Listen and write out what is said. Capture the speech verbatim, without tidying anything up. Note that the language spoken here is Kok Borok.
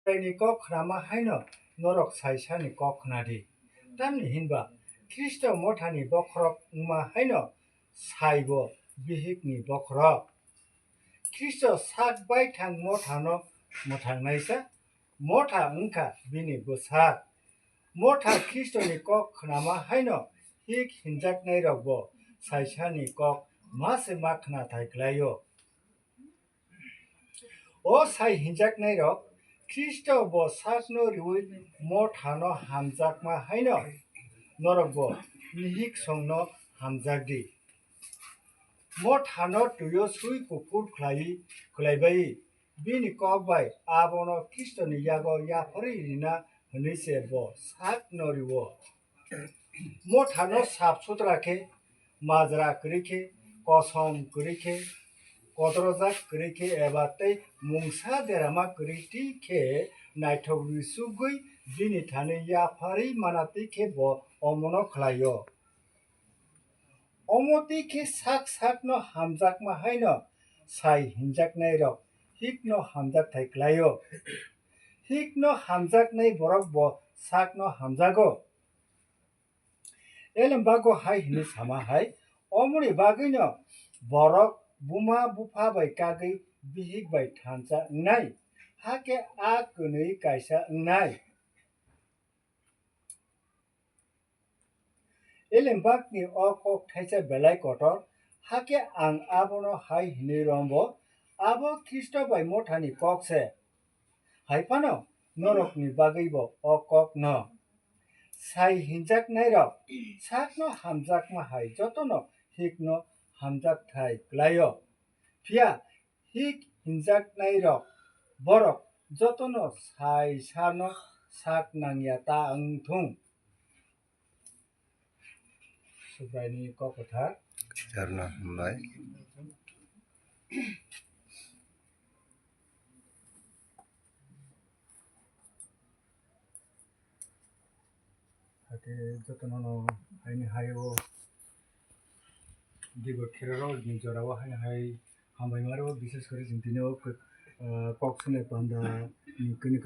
Chwraini kok khnama haino norok saisani kok khnadi. Tamni hinba Khristo mothani bokhorok wngma haino saibo bihikni bokhorok. Khristo sak baithang mothano mwthangnaisa, motha wngkha bini bwsak. Motha Khristoni kok khnama haino hik hinjaknairokbo saisani kok ma se ma khnathai klaio. O sai hinjaknairok Khristo bo sakno riui mothano hamjakma haino norokbo nihiksongno hamjakdi. Mothano twio sui kuphur khlai, khlaibai bini kok bai abono Khristoni yago yapharwi rina hwnwi se bo sakno rio. Mothano sap sutra khe, majra kwrwi khe, kosom kwrwi khe, kodrojak kwrwi khe eba tei mungsa derama kwrwi twi khe naithok rwi chugwi bini thani yapharwi mana twi khe bo omono khlaio. Omo twi khe sak sakno hamjakma haino sai hinjaknairok hikno hamjakthai klaio. Hikno hamjaknai borok bo sakno hamjago. Elembago hai hwnwi sama hai, omoni bagwino borok buma bupha bai kagwi bihik bai thansa wngnai, hakhe a kwnwi kaisa wngnai. Elembakni o kok thaisa belai kotor, hakhe ang abono hai hwnwi rombo, abo Khristo bai mothani kok se. Hai phano norokni bagwibo o kokno sai hinjaknairok sakno hamjakma hai jotono hikno hamjakthai klaio. Phiya hik hinjaknairok borok jotono sai sano sak nangya ta wng thung. Subraini kok kwthar. Charno hambai. Hakhe jotono no haini hai o dibo kheroro ni jora o haini hai hambai maro, bises kore jing tini o kok swnai panda ni kini